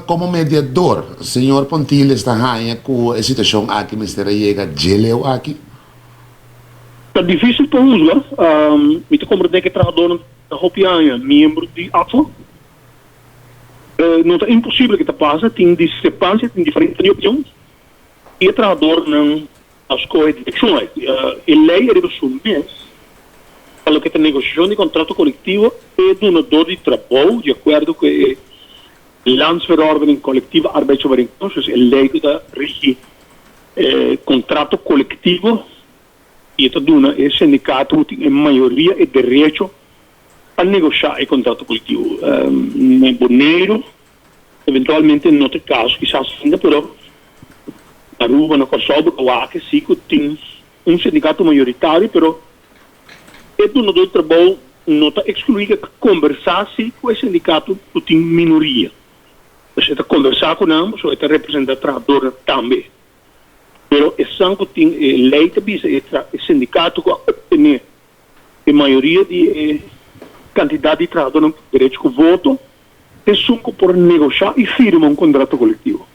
Komo mediador, señor Pontiles ta haña ku e situashon aki mester a yega dje leu aki? Ta difísil pa husga. Mi ta komprendé ku e trahadónan ta hopi aña miembro di ABVO. No ta imposibel ku ta pasa, tin diskrepansia, tin diferensia di opinion i e trahadornan a skohe direkshon aki. E lei riba su mes pa loke ta negosiashon di kontrato kolektivo, e dunador di trabou, di akuerdo ku e Landsverordening Collectieve Arbeidsovereenkomst, dus e lei ku ta rigi e kontrato kolektivo i e ta duna e sindikato ku tin e mayoria e derecho pa negoshá e kontrato kolektivo. Na Boneiru eventualmente no ta e kaso kisas ainda, pero na Aruba, na Kòrsou bo ta wak si ku tin un sindikato mayoritario, pero e dunadó di trabou no ta ekskluí ku e ta kombersá si ku e sindikato ku tin minoria. Pues e ta kombersá ku nan pasobra e ta representá trahadornan tambe. Pero esan ku tin e lei ta bisa e sindikato ku a optené e mayoria di e kantidat di trahadónan ku derecho ku voto, esun ku por negoshá i firma un kontrato kolektivo.